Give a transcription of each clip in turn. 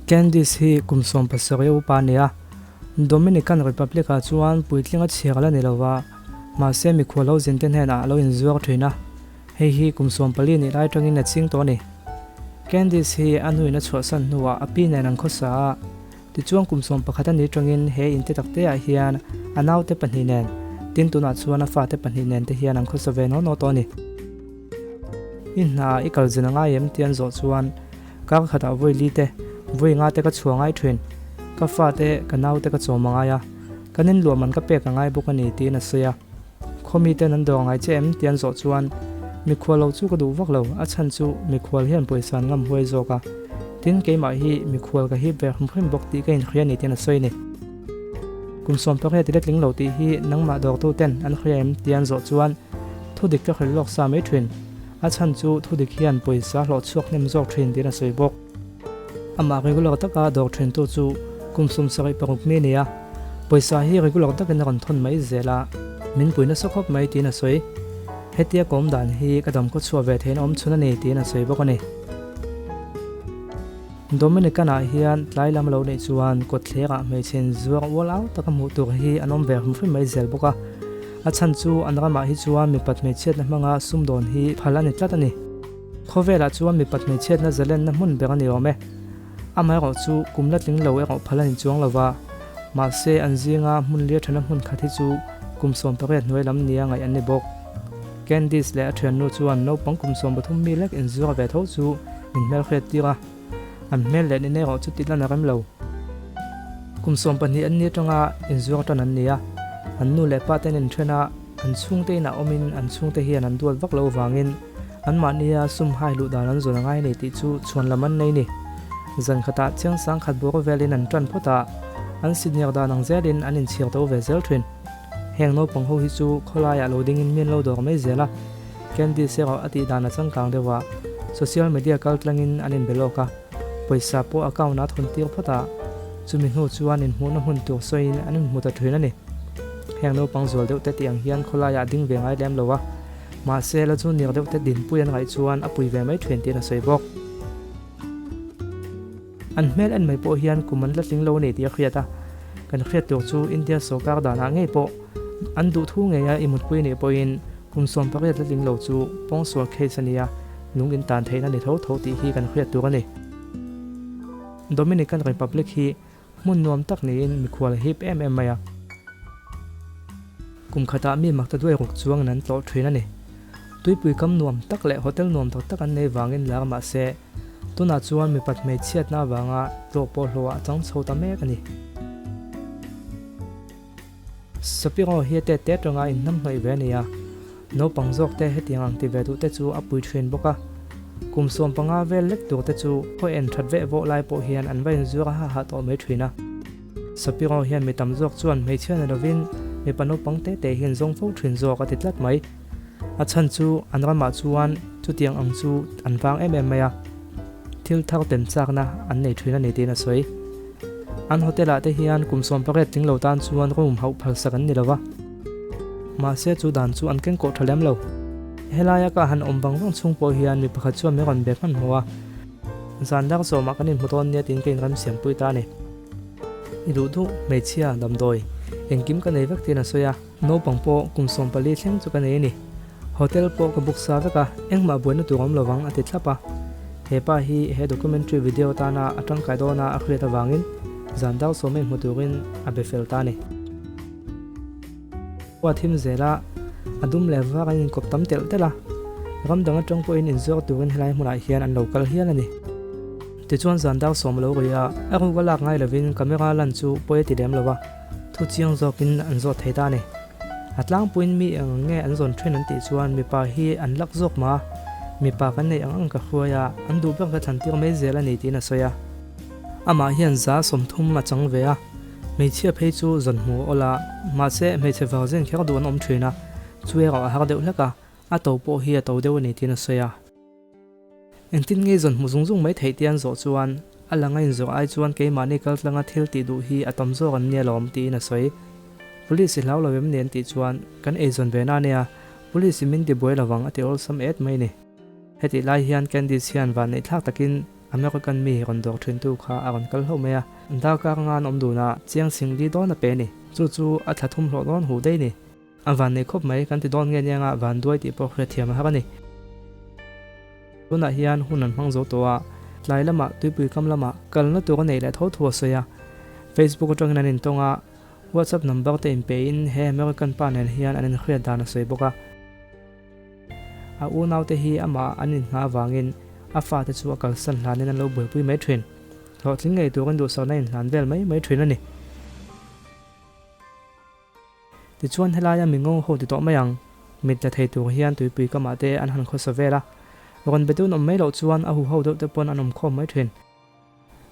Candice hi kum 17 a upa a ni a, Dominican Republic-ah chuan puitling a chhiar la ni lo va, mahse mikhual lo zinte hnenah a lo inzuar thin a, hei hi kum 14 nih lai atangin a ching tawh a ni. Candice hi a nuin a chhuahsan hnuah a pi nen an khawsa a, tichuan kum 11 a nih atangin he inte takteah hian a naute pahnih nen, tin tunah chuan a fate pahnih nen te hian an khawsa ve naw naw tawh a ni. I hna i kal zin a ngai em ti an zawh chuan kar khatah vawi li te, vawi nga te ka chhuah ngai thin. Ka fa te, ka nau te ka chawm a ngai a, kan inluah man ka pek a ngai bawk a ni tiin a sawi a. Khaw mi ten an dawr ngai che em ti an zawh chuan mikhual lo chu ka duh vak lo, a chhan chu mikhual hian pawisa an ngam huai zawk a, tin keimah hi mikhual ka hip ve hrim hrim bawk tih ka inhria a ni tiin a sawi a ni. Kum 18 i la tling lo tih hi nangmah dawrtu ten an hria em ti an zawh chuan Thu dik ka hrilh lawk sa mai thin. A chhan chu thu dik hian pawisa hlawh chhuak hnem zawk thin tiin a sawi bawk. Amah regular taka dawr thintu chu kum 76 mi a ni a, pawisa hi regular takin a rawn thawn mai zel a, min pui nasa khawp mai tiin a sawi. Hetia ka awm dan hi ka dam khaw chhuah ve theihna awm chhun a ni tiin a sawi bawk a ni. Dominican-ah hian tlai lam lo neih chuan kawtthlerah hmeichhe inzuar ual au taka hmuh tur hi an awm ve hrim hrim mai zel bawk a. A chhan chu an ramah hi chuan mipat hmeichhiatna hmanga sumdawn hi phal a ni tlat a ni. Khawvelah chuan mipat hmeichhiatna zalenna hmun ber a ni awm e. Amaherawh chu kum la tling lo erawh phal a ni chuang lo va, mahse an zinga hmun lia thana hmun khat hi chu kum 18 hnuai lam nia ngaih an ni bawk. Candice leh a thiannu chuan naupang kum 13 mi lek inzuar ve tho chu min hmelhriat tir a, an hmel leh nin erawh chu tih lan a rem lo. Kum 12 an ni atanga inzuar tan an ni a, an nu leh pa te an inthen a, an chhungte inah awmin an chhungte hian an duat vak loh vangin anmahnia sum hai luh dan an zawn a ngai nei tih chu chhuan lam an nei ni. Zan khatah chiang sang khat bawr velin an tan phawt a, an senior dan ang zelin an inchhir to ve zel thin. Heng naupang ho hi chu khawlaiah lo dingin min lo dawr mai zel a, Candice erawh a tih dan a changkang deuh a, social media kal tlangin an inbe lawk a, pawisa pawh account ah a thawn tir phawt a, chumi hnu chuan inhmuhna hmun tur sawiin an inhmu ta thin a ni. Heng naupang zual deuh te tih ang hian khawlaiah a ding ve ngai lem lo a, mahse la junior deuh te dinpui an ngaih chuan a pui ve mai thin tiin a sawi bawk. An hmel en mai pawh hian kum an la tling lo a ni tih a hriat a, kan hriat tur chu India sorkar danah ngei pawh an duh thu ngeia i mutpui anih pawhin kum 18 la tling lo chu pawngsual case a nia, lung in tan theihna ni tho tho tih hi kan hriat tur a ni. Dominican Republic hi hmun nuam tak niin mikhual a hip em em mai a. Kum khatah mi makta duai ruk chuangin an tlawh thin a ni. Tuipui kam nuam tak leh hotel nuam tak tak an nei vangin lar mahse, Tunah chuan mipat hmeichhiatna avanga tlawh pawh hlawhah a chang chho ta mek a ni. Shapiro hi a tet te atanga inhnamhnawih ve a ni a, naupang zawk te hetiang ang ti ve duh te chu a pui thin bawk a. Kum 15 vel lek tur te chu khawi en that veh vawh lai pawh hian an va inzuar a ha ha tawh mai thin a. Shapiro hian mi tam zawk chuan hmeichhia ni lovin mipa naupang te te hian zawng fo thin zawk a ti tlat mai. A chhan chu an ramah chuan chutiang ang chu an vang em em mai a, thil thar tem chakna an nei thin a ni tiin a sawi. An hotel ah te hian kum 18 tling lo tan chuan room hauh phalsak an ni lo va, mahse chu dan chu an kengkawh tha lem lo. Helaia ka han awm vang vang chhung pawh hian mi pakhat chuan min rawn be hmanhmawh a, zan dar sawmah kan inhmu dawn nia tiin ka inremsiampui ta a ni. I duh duh, hmeichhia, damdawi, engkim ka nei vek tiin a sawi a. Naupang pawh kum 14 thleng chu ka nei a ni. Hotel pawh ka book sa vek a, engmah buaina tur awm lovang a ti thlap a. He pa hi he documentary video tana a tangkai dawna a hriat avangin zan dau sawm en hmu turin a be fel ta a ni. Khua thim zela a dum leh var an inkawp tam telh telh a, ram dang atang pawhin inzuar turin helai hmunah hian an lo kal hial a ni. Tichuan zan dau sawm a lo ri a, a ruk a lak ngai lovin camera lan chu pawi a ti lem lo a. Thu chiang zawkin an zawt thei ta a ni. A tlangpuiin mi eng ang nge an zawn then an tih chuan mipa hi an lak zawk mah a, mipa kan neih ang ang ka hruai a, an duh ber ka thlan tir mai zel a ni tiin a sawi a. Amah hian 30% a chang ve a, hmeichhia phei chu zawn hmu a awl a, mahse hmeichhe virgin kher duh an awm thin a, chu erawh a har deuh hlek a, a to pawh hi a to deuh a ni tiin a sawi a. Engtin nge zawn hmu zung zung mai theih tia an zawh chuan, a lang a inzawh ai chuan keimahni kal tlanga thil tih duh hi a tam zawk an nia lawm tiin a sawi. Police i hlau lo em ni an tih chuan, kan eizawn ve na nia, Police i min ti buai lovang a ti awlsam et mai ni. Hetih lai hian Candice hian vanneihthlak takin. American mi rawn dawr thintu kha a rawn kal hlauh mai a. Darkar nga an awm dun a, chiang sing li dawn a pe a ni. Chu chu a thla thum hlawh dawn huh daih a ni. A van nei khawp mai, kan ti dawn nge nia nga van duai tih pawh hriatthiam a har a ni. Tunah hian hun an hmang zo tawh a, tlai lamah tuipui kam lamah kalna tur a neih leh tho thu a sawi a. Facebook atangin an intawng a, WhatsApp number te inpein he American pa nen hian an inhriat dan a sawi bawk a. A unaute hi amah an inhngah avangin a fate chu a kalsan hlanin an lo buaipui mai thin. Hlawhtling ngei turin duhsakna inhlan vel mai mai thin a ni. Tichuan helaia mi ngo ho ti tawh mai ang, mit la thei tur hian tuipui kamah te an han khawsa vel a, rawn betun awm mai loh chuan a huho deuh te pawn an awm khawm mai thin.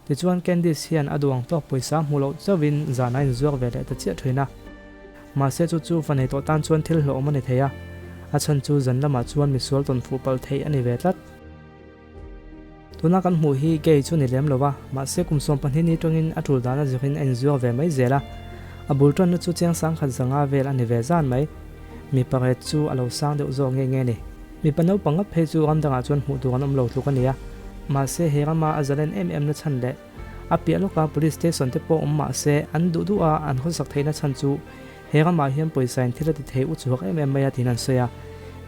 Tichuan Candice hian a duang tawk pawisa hmuh loh chauhin zan a inzuar ve leh ta chiah thin a. Mahse chu chu fa nei tawh tan chuan thil hlawhawm a ni thei a, a chhan chu zan lamah chuan misual tawn fuh palh theih a ni ve tlat. Tuna kan hmuh hi gay chu ni lem lo a, mahse kum 12 ni tawngin a tul dan a zirin a inzuar ve mai zel a. A bul tanna chu chiang sangkhat zanga vel a ni ve zan mai. Mipa ret chu a lo sang deuh zawk nge nge ni. Mipa naupang ngap phei chu ram dangah chuan hmuh tur an awm lo tluk a ni a. Mahse he rama a zalen em em na chhan leh a piah lawka police station te pawh awm mahse an duh duh a an hawsak theihna chhan chu He ramah hian pawisa in thil a ti thei u chhuak em em mai a tiin an sawi a,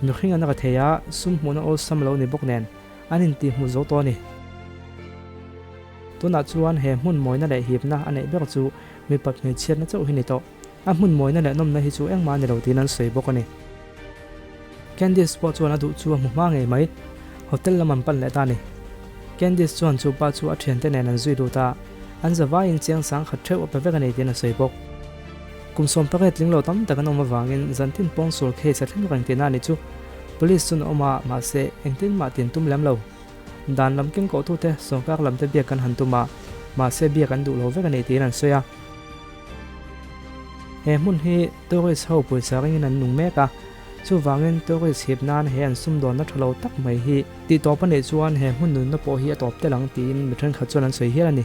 mihring an ra thei a, sum hmuhna awlsam lo ni bawk nen an inti hmuh zo tawh a ni. Tunah chuan he hmun mawina leh hipna a neih ber chu mipat hmeichhiatna chauh hi ni tawh. A hmun mawina leh nawmna hi chu engmah a ni lo tiin an sawi bawk a ni. Candice pawh chuan a duh chu a hmu hma ngei mai. Hotel lam an pan leh ta a ni. Candice chuan chu pa chu a thiante nen an zui lut a, an zavaiin chiang sang khat theuh a pe vek a ni tiin a sawi bawk. Kum 18 tling lo tam tak an awm avangin zantin pawngsual case a thleng reng tihna a ni chu. Police chu an awm a, mahse engtin mah tin tum lem lo. Dan lam keng kawhtute sawrkar lam te biak kan han tum a, mahse biak an duh lo vek a ni tiin an sawi a. He hmun hi tourist ho pawisa ringin an nung mek a, chuvangin tourist hip nan he an sumdawnna tha lo tak mai hi tih tawp a nih chuan he hmun nunna pawh hi a tawp tel ang tiin mi thenkhat chuan an sawi hial a ni.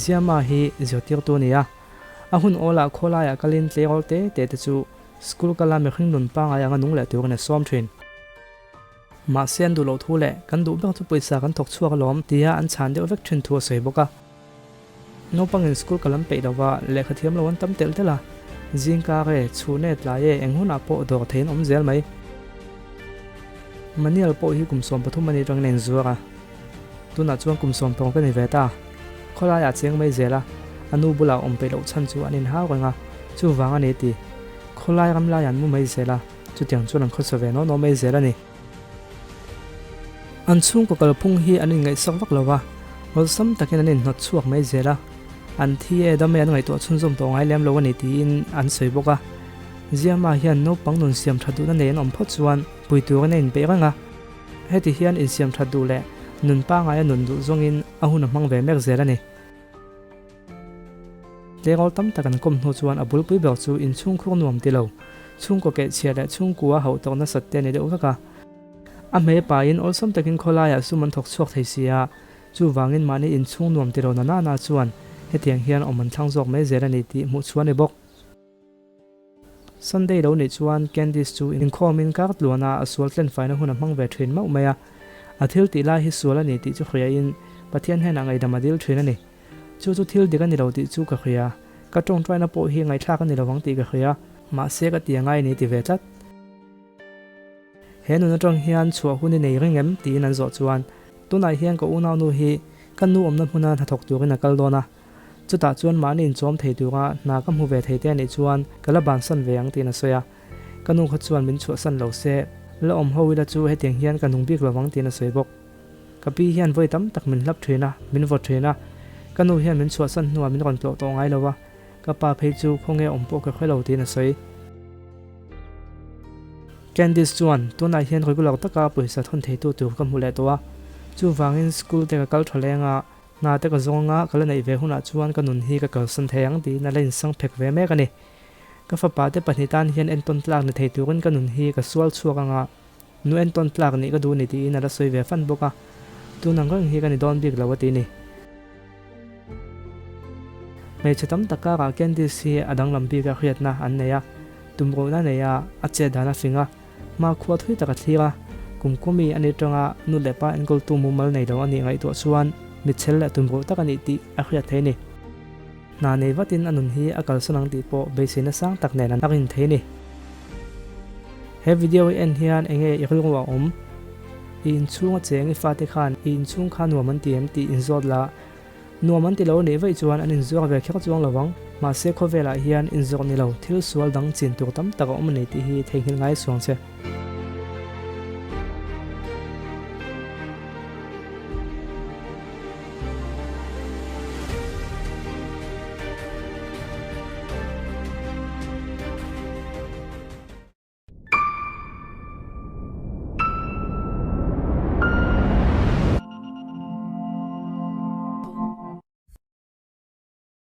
Ziama hi zirtirtu a ni a, a hun awlah khawlaiah kalin tleirawl te te te chu school kala mihring nun pangngai anga nung leh turin a sawm thin. Mahse an duh loh thu leh kan duh ber chu pawisa kan thawk chhuak alawm tia an chhan deuh vek thin thu a sawi bawk a. Naupangin school ka lam peih lova lehkha thiam lo an tam telh telh a, zingkar e, chhun e, tlai e, eng hunah pawh dawr thei an awm zel mai. Manial pawh hi kum 13 a nih atangin a inzuar a, tunah chuan kum 16 ka ni ve ta. Khawlaiah a cheng mai zel a, a nu bulah awm peih loh chhan chu an inhau reng a, chuvang a ni ti. Khawlai ram laiah an mu mai zel a. Chutiang chuan an khawsa ve naw naw mai zel a ni. An chhungkaw kalphung hi an inngaihsak vak lo va, awlsam takin an inhnawt chhuak mai zel a. An thi e dam e an ngaihtuah chhunzawm tawh ngai lem lo a ni tiin an sawi bawk a. Ziama hian naupang nun siam that duhna nei an awm phawt chuan pui turin a inpeih reng a. Heti hian insiam that duh leh nun pangaia nun duh zawngin a hun a hmang ve mek zel a ni. Tleirawl tam tak an kawm hnu chuan a bulpui ber chu inchhungkhur nuam ti lo, chhungkaw kehchhia leh chhungkua hauh tawk nasat te a ni deuh vek a. A hmei pain awlsam takin khawlaiah sum an thawk chhuak thei si a, chuvangin mahni inchhung nuam ti lo na nana chuan hetiang hian awm an thlang zawk mai zel a ni tih hmuh chhuah a ni bawk. Sunday lo nih chuan Candice chu inkhawmin kar tluana a sual tlenfaina hun a hmang ve thin mauh mai a. A thil tih lai hi sual a ni tih chu hriain Pathian hnenah ngaihdam a dil thin a ni. Chu chu thil dik a ni lo tih chu ka hria. Ka tawngtaina pawh hi ngaihthlak a ni lovang tih ka hria. Mahse ka ti angai a ni ti ve tlat. He nun atang hian chhuah hun i nei reng em? tiin an zawh chuan tunah hian ka unaunu hi ka nu awmna hmuna hnathawk turin a kal dawn a. Chutah chuan mahni inchawm thei tura hna ka hmu ve thei te anih chuan ka la bansan ve ang tiin a sawi a. Ka nu kha chuan min chhuahsan lo se, la awm ho ila chu hetiang hian ka nung bik lovang tiin a sawi bawk. Ka pi hian vawi tam tak min hlap thin a, min vaw thin a. Ka nu hian min chhuahsan hnuah min rawn tlawh tawh ngai lo a, ka pa phei chu khawnge awm pawh ka hre lo tiin a sawi. Candice chuan, Tunah hian regular taka pawisa thawn theitu tur ka hmu leh tawh a, chuvangin school te ka kal tha leng a, Hna te ka zawng a, ka la neih ve hunah chuan ka nun hi ka kalsan thei ang tiin a la insang phek ve mek a ni. Ka fapa te pahnih tan hian entawn tlak ni thei turin ka nun hi ka sual chhuak ang a, nu entawn tlak nih ka duh ni tiin a la sawi ve fan bawk a, tun ang reng hi ka ni dawn bik lo a ti ni. Hmeichhe tam tak karah Candice hi a danglam bik a hriatna an nei a, tumruhna nei a, a chet dan a fing a, hmakhua thui tak a thlir a. Kum kumi a nih atanga nu leh pa enkawltu mumal nei lo a nih ngaihtuah chuan mitchel leh tumruh tak a nih tih a hriat thei a ni. Hna nei vatin a nun hi a kalsan ang tih pawh beiseina sang tak nen an rin thei a ni. He video i en hian enge i rilru a awm? I inchhung a cheng i fate khan i inchhung kha nuam an ti em tih inzawt la, nuam an ti lo nih vaih chuan an inzuar ve kher chuang lo ang. Mahse khawvelah hian inzawrh ni lo thil sual dang chin tur tam tak a awm a ni tih hi theihnghilh ngai suang che.